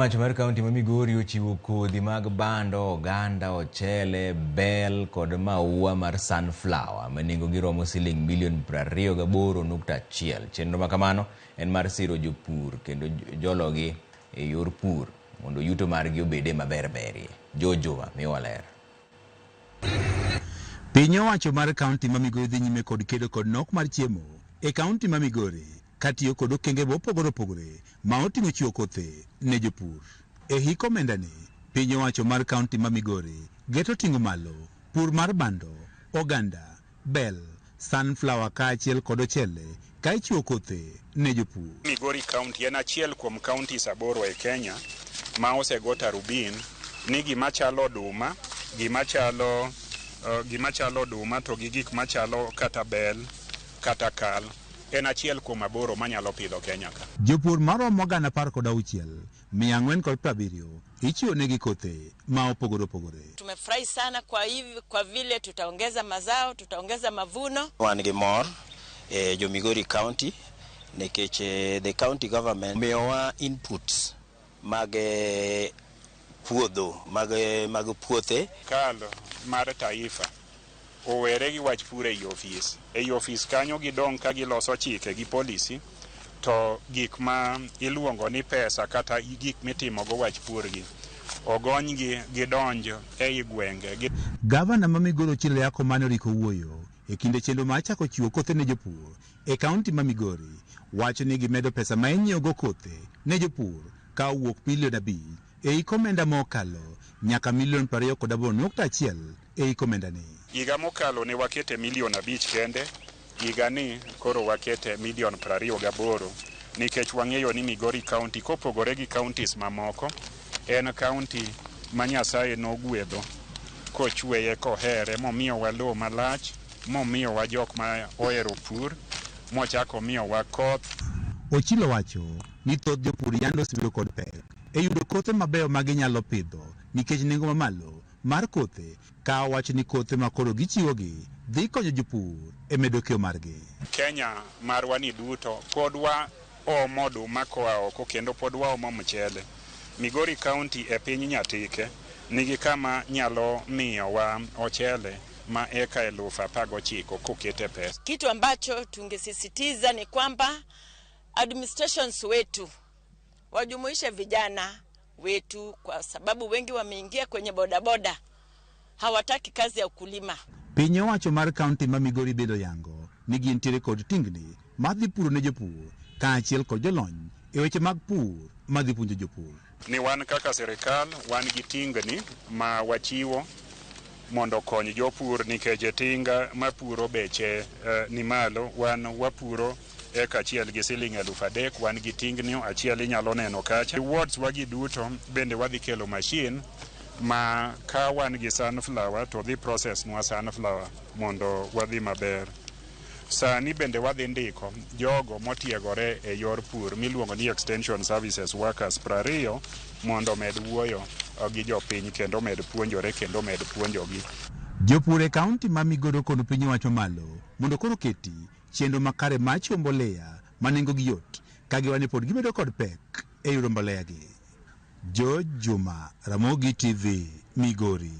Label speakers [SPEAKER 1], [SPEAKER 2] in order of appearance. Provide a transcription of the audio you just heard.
[SPEAKER 1] Wacho mar kaunti ma Migori ochiwo kodhi mag bando, oganda, ochele, bel kod maua mar sunflower ma nengogi romo siling milion 28.1. Chenro ma kamano en mar siro jopur kendo jologi e yor pur mondo yuto margi obede maber berie. George Juma miyowa ler.
[SPEAKER 2] Piny owacho mar kaunti ma Migori dhi nyime kod kedo kod nok mar chiemo e kaunti ma Migori katiyo kod okenge mopogore opogore ma oting'o chiwo kothe ne jopur. E hik omenda ni, piny owacho mar kaunti ma Migori geto ting'o malo pur mar bando, oganda, bel, sunflower kaachiel kod ochele ka ichiwo kothe ne jopur.
[SPEAKER 3] Migori County en achiel kuom counties 8 e Kenya ma osego tarubin ni gima chalo oduma, gima chalo oduma to gi gik machalo kata bel kata kal en achiel kuom 8 manyalo pidho Kenya ka.
[SPEAKER 2] Jopur maromo 16,470 ichiwo negi kothe ma opogore opogore.
[SPEAKER 4] Tumefurahi sana kwa hivi, kwa vile tutaongeza mazao, tutaongeza mavuno.
[SPEAKER 5] Wan gi mor e jo Migori County nikech the county government miyowa inputs mag puodho mag puothe.
[SPEAKER 3] Kal mar taifa owere gi wach pur ei ofis. Ei ofis kanyo gidong' ka giloso chike gi policy to gik ma iluongo ni pesa kata gik mitimogo wach pur gi ogonygi gidonj ei gwenge. Gi
[SPEAKER 2] Gavana ma Migori Ochilo Ayacko mane oriko wuoyo e kinde chenro mar chako chiwo kothe ne jopur e kaunti ma Migori wacho ni gimedo pesa ma inyiewogo kothe ne jopur ka owuok milion 5 e hik omenda mokalo nyaka milion 28.1 e hik omenda ni.
[SPEAKER 3] Higa mokalo ne wakete milion 5 kende, higa ni koro wakete milion 28 nikech wang'eyo ni Migori County kopogore gi counties mamoko en county ma Nyasaye nogwedho kochweye kohere momiyowa lowo malach, momiyowa jok ma ohero pur, mochako omiyowa koth.
[SPEAKER 2] Ochilo wacho ni thoth jopur yande osebedo kod pek e yudo kothe mabeyo ma ginyalo pidho nikech nengo mamalo mar kothe, ka owacho ni kothe ma koro gichiwogi dhi konyo jopur e medo keyo margi.
[SPEAKER 3] Kenya marwa ni duto pod waomo oduma koa oko kendo pod waomo mchele. Migori County e piny Nyatike nigi kama nyalo miyowa ochele ma eka 19,000 kokete pesa.
[SPEAKER 4] Kitu ambacho tungesisitiza ni kwamba administrations wetu wajumuishe vijana wetu, kwa sababu wengi wameingia kwenye bodaboda, hawataki kazi ya ukulima.
[SPEAKER 2] Piny owacho mar kaunti ma Migori bende oyango ni gintiere kod tingni madhi puro ne jopur kaachiel kod jolony e weche mag pur madhi puonjo jopur.
[SPEAKER 3] Ni wan kaka sirikal wan gi tingni ma wachiwo mondo okony jopur nikech tinga mapuro beche ni malo. Wan wapuro eka achiel gi siling 3,000. Wan gi tingni achiel inyalo neno kacha. Wards wagi duto bende wadhi kelo machine ma ka wan gi sunflower to dhi process nwa sunflower mondo wadhi maber. Sani bende wadhi ndiko jogo motiegore e yor pur miluongo ni extension services workers 20 mondo omed wuoyo gi jopiny kendo omed puonjore kendo omed puonjogi.
[SPEAKER 2] Jopur e kaunti ma Migori kono piny owacho malo mondo koro keti chenro makare mar chiwo mbolea ma nengogi yot ka giwacho ni pod gibedo kod pek e yudo mbolea gi. George Juma, Ramogi TV, Migori.